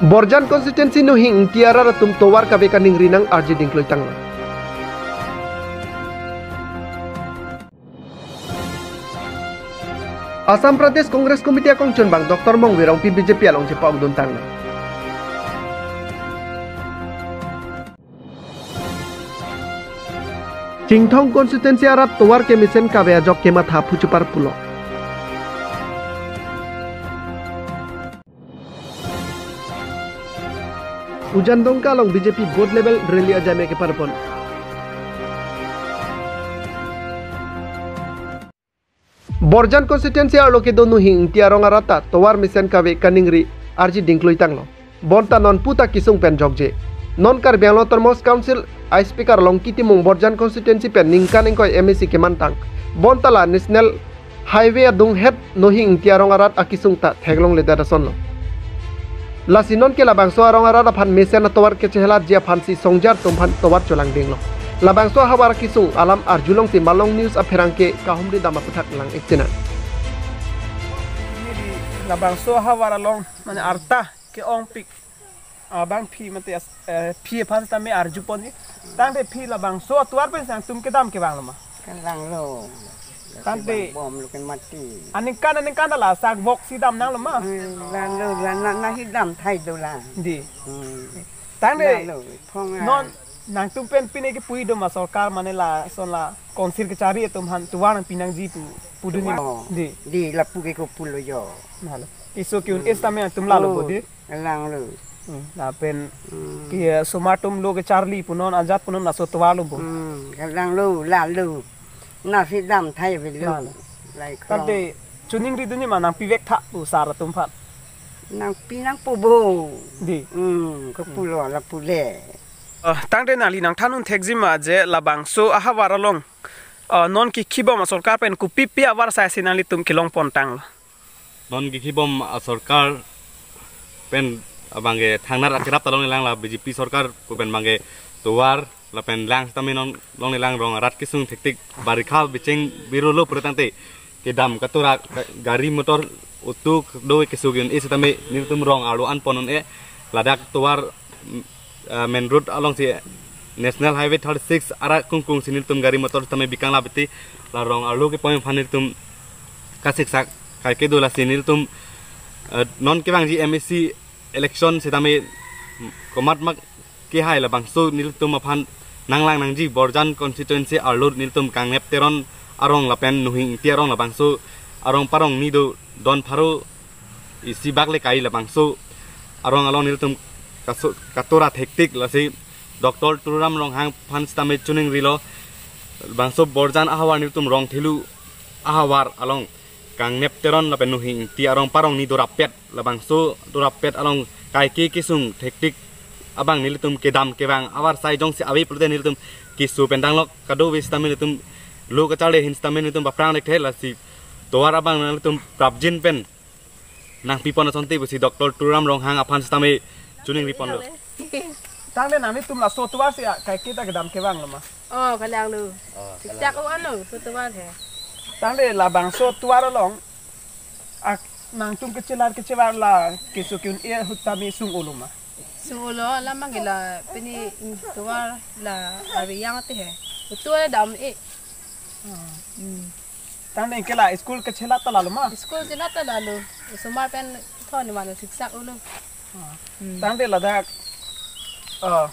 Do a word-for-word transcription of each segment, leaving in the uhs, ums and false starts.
Borjan constituency Nuhing Ingti arat atum tovar kave kaningri nang arji dingkloi tanglo. Assam Pradesh Congress Committee akongchunbang Doctor Mongve Rongpi B J P along chepaokdun tanglo. Chinthong constituency arat tovar kemesen kave ajok kematha phu chepar pulo. Ujan Dongka along B J P booth level rally ajame keparpon. Borjan constituency arlo kedo Nuhing Ingti arong arat ta tovar mesen kave kaningri arji dingkloi tanglo. Bonta non puta kesung pen jokje. Non Karbi Anglong Autonomous Council a speaker along kitimung Borjan constituency pen ningkan ingkoi M A C kemantang. Bonta la National Highway adunghet Nuhing Ingti arong arat akesung ta theklongledet asonlo. Lasi nonke labangso arong arat aphan mesen atovar kechehelatji aphansi songjar atum aphan tovar cholangdinglo. Labangso ahavar akesung alam arjulongsi Malong News apherangke kahumri dam aputhak lang-ik chenang. Neli labangso ahavar along mane arta ke-ongpik abangpi mate as-, eh, phi aphan tame arjuponji. Tangte phi labangso atovar pen sang tum kedam kevanglo ma? Kalanglo. Tangte bom lo ken mati. Aningkan aningkan ta la sak vok si dam nanglo ma? Hmm, langlo, la na, na hi dam thai do la. Di. Hmm. Tangte langlo, phong a. Non nangtum pen pine kepu-i do ma sorkar mane lason la council kechari atum aphan tovar nangpi nangji pu, pudun ni. Oh. Di. Di lapu ke kopulo jo. Nalo. Keso ke-un-e sitame nangtum lalo bo di. Langlo. Hmm, lapen Hmm. ke, eh, osomar atum lo kecharli punon ajat punon laso tovar lo bo. Hmm, langlo, lalo. Nasi dam thai avelo. Lalo. Lai krong. Tangte chiningri dunji ma nangpivek tha pu sar atum aphan? Nangpi nangpo bo. Di. Hmm, kopulo lapu le. Eh, tangte nangli nangthan un thekji ma je labangso ahavar along, eh, non kekhibom asorkar pen kopipi avarsai si nanglitum kelongpon tanglo? Non kekhibom asorkar pen abangke thangnat akerap ta longlelang, la B J P sorkar pu pen abangke tovar lapen lang sitame non longlelang, rong arat kesung thektik, barikha bicheng birolo pura tangte kedam katura ka-, gari motor utuk do keso ke-un-e sitame nelitum rong arlo anpon un-e, ladak tovar, mm, eh, main road alongsi National Highway thirty-six arat kungkungsi nelitum gari motor sitame bikang, la beti la rong arlo kepon aphan nelitum kasiksak kaike do. Lasi nelitum, eh, non kevangji M A C election sitame komat mak kehai labangso nelitum aphan nanglang nangji Borjan constituency arlo nelitum Kangnep Teron arong lapen Nuhing Ingti arong labangso arong parong ni do don pharo isi bak le kai labangso arong along nelitum kaso-, katura thektik, lasi Doctor Tuliram Ronghang aphan sitame chiningrilo, labangso Borjan ahavar nelitum Rongthelu ahavar along Kangnep Teron lapen Nuhing Ingti arong parong ni dorapet, labangso dorapet along kaike kesung thektik abang nelitum kedam kevang avarsai jongsi ave pulote nelitum keso pen danglok, kadokave sitame nelitum lo kacharli ahin sitame nelitum paprang dekthe, lasi tovar abang nelitum prapjin pen nangpipon asonte pusi Doctor Tuliram Ronghang aphan sitame chiningriponlo. Tangte nanglitum laso tovar si a, kaike ta kedam kevanglo ma? Oh, kalanglo. Oh, siksak kalanglo. O ano, so tovar he. Tangte labangso tovar along ak nangtum kechelar kechevar la keso ke-un-e ahut tame sung-olo ma? Sung-olo, la mangke la pini tovar la ari yang ate he. Tovar dam-e. Hmm. Tangte ke la school kechelat ta lalo ma? School chelat ta lalo. Osomar pen thon mano siksak-olo. Hmm. Tangte ladak, ah,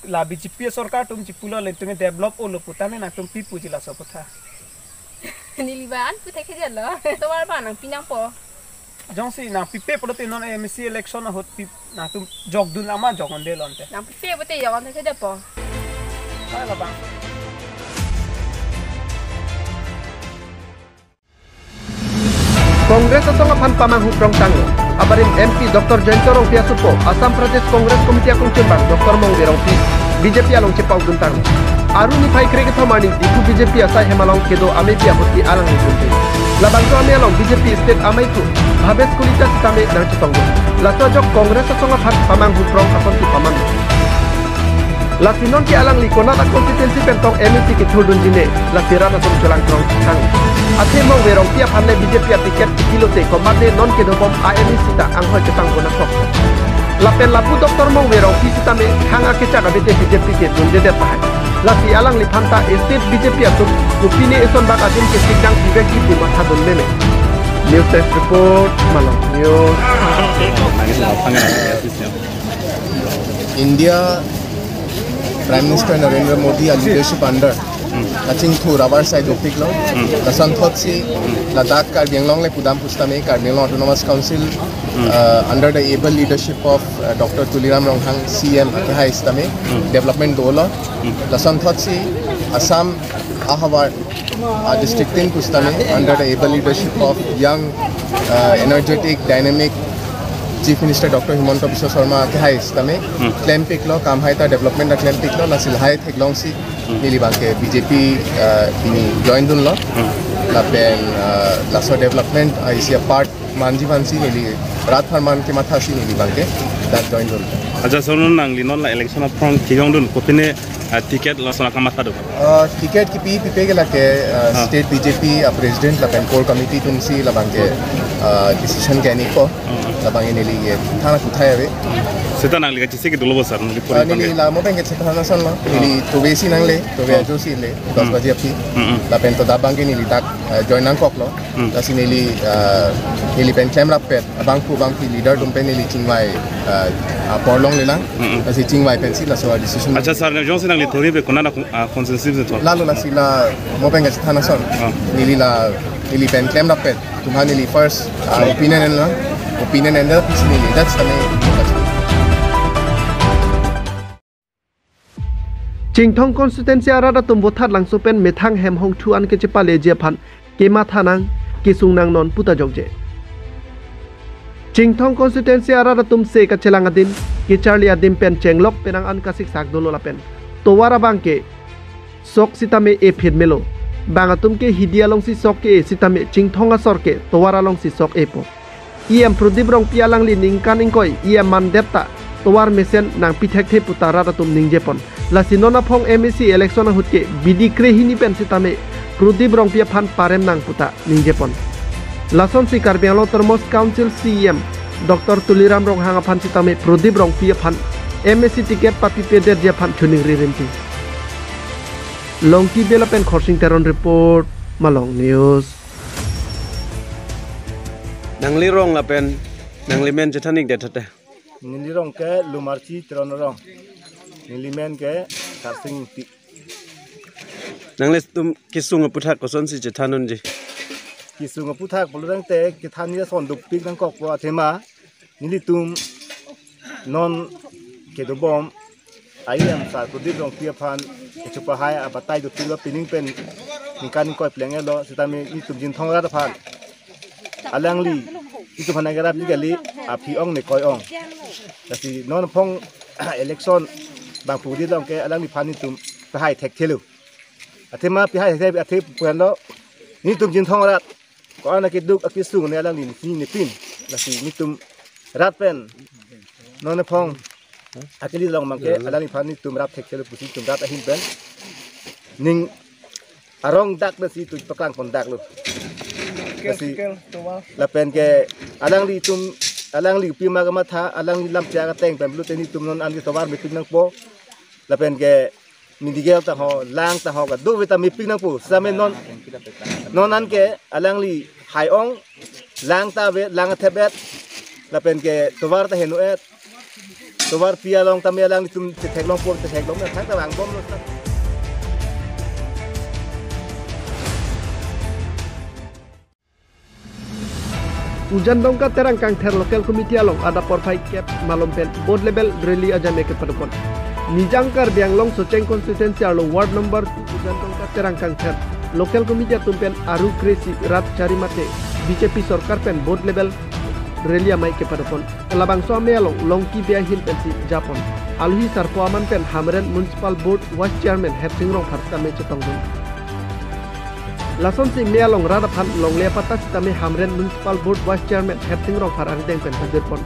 la B J P sorkar atum chipulo le tung develop-olo pu, tangte nangtum pi puji laso aphuthak? Neli ba an pu thekhe jalo. Tovar ba nangpi nangpo. Jongsi nangpipe pulote non M A C election ahut pi nangtum jokdun ama jokdunde lonte? Nangpipe pulote jokdun thekhe depo. Hai labang. Congress asong aphan pamanghu prong tanglo. Abarim M P Doctor Jayanta Rongpi asopo, Assam Pradesh Congress Committee akongchunbang Doctor Mongve Rongpi, B J P along chepaokdun tanglo. Aru niphai krekethom arni Diphu B J P asai hem along kedo amei pi ahut pi alanglidunde. Labangso amei along B J P state amei thu Bhabesh Kalita sitame nangchetongdun. Laso ajok Congress asong aphan pamanghu prong asonsi paman. Lasi nonke alangli konat a-constituency pen tong M A C kethurdunji ne, lasi rat atum cholang krong thang. Athe Mongve Rongpi aphan le B J P a-ticket chikilote komatne non kedobom a-M A C ta anghoi chepangkona sok. Lapen lapu Doctor Mongve Rongpi sitame thang akechak abite B J P kedundedet tahai. Lasi alangliphan ta state B J P atum kopine eson bak adim kechikdang pivekji pu mathadun meme. News Desk Report, Malong News. India Prime Minister Narendra Modi a leadership under kachingthur avar sai dopiklo. Lason thotsi ladak Karbi Anglong le pudam pusitame Karbi Anglong Autonomous Council, uh, under the able leadership of, uh, Doctor Tuliram Ronghang C M akehai sitame development dolo. Lason thotsi Assam ahavar, uh, district tin pusitame under the able leadership of young, uh, energetic, dynamic Chief Minister Doctor Himanta Biswa Sarma akehai sitame klempiklo, kamhai ta development ta klempiklo, lasi lahai theklongsi neli abangke B J P, uh, pini join dunlo. Lapen, uh, laso development, uh, isi apart manji vansi neli rat apharman kemathasi neli abangke dak join dun. Acha, so non nangli non la election aphrang kejong dun, kopine, uh, ticket lason akamatha do? Uh, ticket kipi pipe ke lake, uh, state B J P a president lapen core committee atumsi labangke, uh, decision ke-en-ikpo. Labangke neli ke thana kuthai ave. Seta nangli kachisi ke dolo bo sir, nangli pori. Ah, neli pangke la mo pen ke chethan asonlo. Neli tove si nangle, tove ajo si le, dos baji aphi. Lapen to dak abangke neli dak, ah, join nangkoklo. Lasi neli, ah, neli pen klemrappet abangphu abangphi leader atum pen neli chingvai, ah, apor longlelang. Lasi chingvai pensi laso decision. Acha sir, ne jongsi nangli thori pe konat, ah, constituency si thor? Lalo lasi la mo pen ke chethan ason. Neli la, neli pen klemrappet atum aphan neli first, ah, opinion enlo, opinion en-e pisi neli, that's the main. Chinthong constituency arat atum Vothatlangso pen methang hem hongthu an kechepaleji aphan kematha nang, kesung nang non pu ta jokje. Chinthong constituency arat atum se kachelang adim, kecharli adim pen chenglok penang an kasiksak dolo lapen tovar abangke sok sitame e phit melo. Bang atum ke hidi alongsi sok ke-e sitame Chinthong asor ke tovar alongsi sok-epo. E M Prodip Rongpi alangli ningkan ingkoi E M mandet ta tovar mesen nangpi thekthe pu ta rat atum ningjepon. Lasi non aphong M A C election ahut ke bidi krehini pen sitame Prodip Rongpi aphan parem nang pu ta ningjepon. Lasonsi Karbi Anglong Autonomous Council C E M Doctor Tuliram Ronghang aphan sitame Prodip Rongpi aphan M A C ticket papipedetji aphan choningri rinti. Longki Bey lapen Khorsing Teron report, Malong News. Nangli rong lapen nangli men chethan-ikdet tha te. Neli rong ke Lumarchi Teron arong. Neli men ke Karsing Ingti. Nanglitum kesung aputhak kosonsi chethan unji? Kesung aputhak pulo tangte kethan ason dopik nangkokpo athema nelitum non kedobom E M sar Prodip Rongpi aphan kechupahai abatai dopiklo, pining pen ningkan ingkoi pleng-etlo, sitame nelitum Chinthong arat aphan alangli nelitum aphan nangkerapji kali, aphi ong ne koi ong. Lasi non aphong election bang pudi long ke alangliphan nelitum pahai thekthelo. Athema pahai thek athe pu henlo, nelitum Chinthong arat ko-an akeduk akesung ne alangli neli nepin. Lasi nelitum rat pen non aphong akeli long abangke alangliphan nelitum rap thekthelo pusi nelitum rat ahin pen ning arong dak nasi tu paklang pon daklo. Lasi lapen ke alanglitum, alangli pima kamatha, alangli lam chak ateng pen pulote nelitum non an ke tovar mepik nangpo. Lapen ke medical ta ho, lang ta ho, kadokave ta mepik nangpo. Sitame non, non an ke alangli hai ong, lang ta ave, lang athep-et, lapen ke tovar ta heno-et, tovar pi along tame alanglitum chetheklongpo, chetheklong, thangta vangbomlo. Ujan Dongka Terang Kangther Local Committee along adap porphai kep malom pen Booth Level Rally ajame kepadopon. Nijang Karbi Anglong Socheng Constituency arlo Ward Number Two Ujan Dongka Terang Kangther Local Committee atum pen aru kre-isi rat chari mate B J P sorkar pen Booth Level Rally amei kepadopon. Labangso amei along Longki Bey ahin pensi japon. Aluhi sarpo aman pen Hamren Municipal Board Vice Chairman Hersing Rongphar sitame chetongdun. Lasonsi mei along rat aphan longle apatta sitame Hamren Municipal Board Vice Chairman Hersing Rongphar arideng pen pajirpon.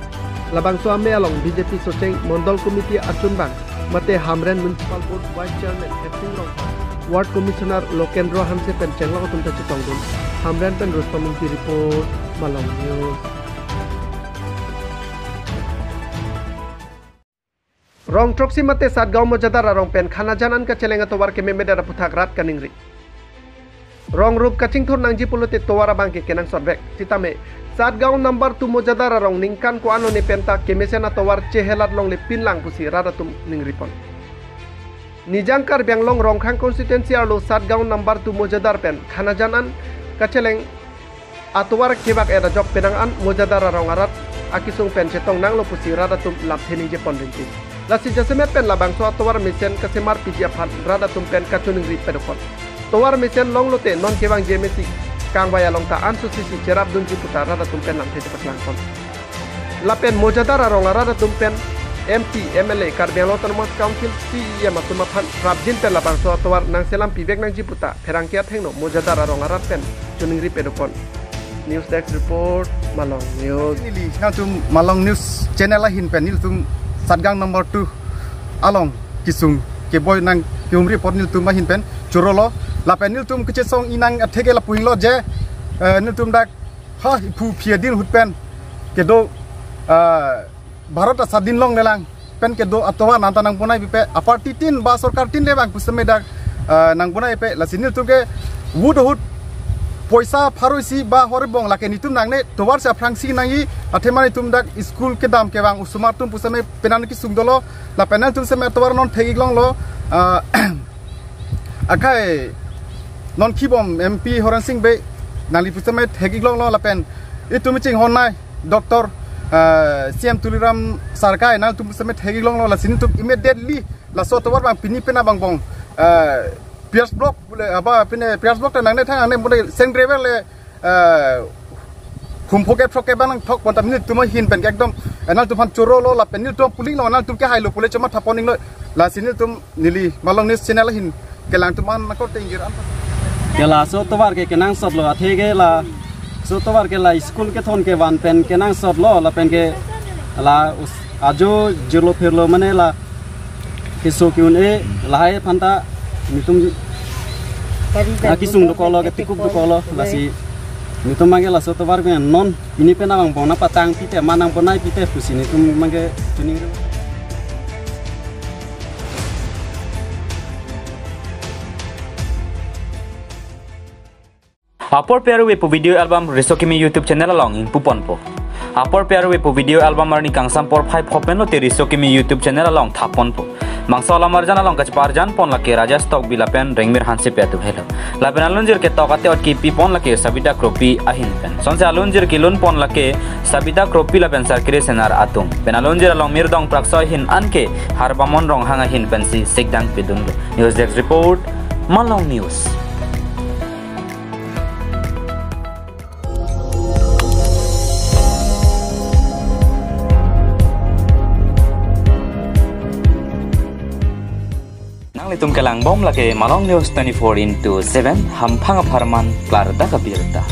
Labangso amei along B J P Socheng Mondol Committee achunbang mate Hamren Municipal Board Vice Chairman Hersing Rongphar, Ward Commissioner Lokendro Hanse pen chenglok atum ta chetongdun. Hamren pen Rustom Ingti report, Malong News. Rong throksi mate Satgaon Mojadar arong pen khanajan an kacheleng atovar kememedet aphuthak rat kaningri. Rong rup kachingthur nangji pulote tovar abang ke kenangsot vek. Sitame Satgaon number two Mojadar arong ningkan ko-an one penta kemesen atovar chehelat longle pinlang pusi rat atum ningripon. Nijang Karbi Anglong Rongkhang constituency arlo Satgaon number two Mojadar pen khanajan an kacheleng atovar kevak-et ajok penang an Mojadar arong arat akesung pen chetong nanglo pusi rat atum lamthe ningjepon rinti. Lasi jasemet pen labangso atovar mesen kasemar piji aphan rat atum pen kachiningri pedokon. Tovar mesen longlote non kevangji M A C kangvai along ta ansosisi cherapdunji puta rat atum pen lamthe chepaklangpon. Lapen Mojadar arong arat atum pen M P, M L A, Karbi Anglong Autonomous Council C E M atum aphan prapjin pen labangso atovar nangselam pivek nangji puta pherangke athengno Mojadar arong arat pen chiningri pedokon. News Desk Report, Malong News. Neli nangtum Malong News channel ahin pen nelitum Satgaon number two along kesung keboi nang ke-umri apot nelitum ahin pen chorolo. Lapen nelitum kechesong inang atheke lapu-iklo je, eh, nelitum dak ha iphu phi adin ahut pen kedo, eh, Bharat asadin longlelang pen kedo atovar nangta nangbonai pipe, aparty tin ba sorkar tin le bang pusitame dak, eh, nangbonai pipe. Lasi nelitum ke vote ahut poisa pharo isi ba hor-e bong lake nelitum nangne, tovar si aphrangsi nangji, athema nelitum dak school kedam kevang osomar atum pusitame penang kesung dolo, lapen nangtum sitame atovar non thek-ik longlo, eh, akhai non kibom M P Horen Sing Bey nangli pusitame thek-ik longlo lapen itum chinghonnei Doctor, eh, C M Tuliram Sarkar nangtum pusitame thek-ik longlo, lasi nelitum immediately laso atovar abang pini pen abang bong, eh, P S Block pule aba pine P S Block ta nangne thang nangne pule sand gravel le, eh, humphok ke throk ke bang nangthok pon ta nelitum ahin pen ke ekdom, eh, nangtum aphan chorolo lapen nelitum pulinglo, nangtum kehailo pule chomatha pon-iklo. Lasi nelitum neli Malong News channel ahin kelang atum an nangkorte ingjir an. Ya laso atovar ke kenangsotlo, atheke laso atovar ke la school kethon kevan pen kenangsotlo, lapen ke la us-, ajo jirlo phirlo mane la keso ke-un-e lahai aphanta nelitum akesung dokoklo, ketikup dokoklo, lasi nelitum abang ke laso atovar ke non pini pen abang bong nangpatang pite, ma nangbonai pite pusi nelitum abang ke chiningri. Apor pen aruve pu video album Riso Kimi YouTube channel along ingpuponpo. Apor pen aruve pu video album arni kangsam porphai pho pen lote Riso Kimi YouTube channel along thaponpo. Bangso alam arjan along kacheparjan pon lake Rajesh Tokbi lapen Rengmir Hansepi atum helo. Lapen alunjir ketok ate-ot kipipon lake Sabita Kropi ahin pen. Sonse alunjir kelun pon lake Sabita Kropi lapen Sarkiri Senar atum. Pen alunjir along mirdong prakso ahin anke Harbamon Ronghang ahin pensi sikdang pidunlo. News Desk Report, Malong News. Nanglitum kelangbom lake Malong News twenty-four into seven, hamphang apharman klardak abirta.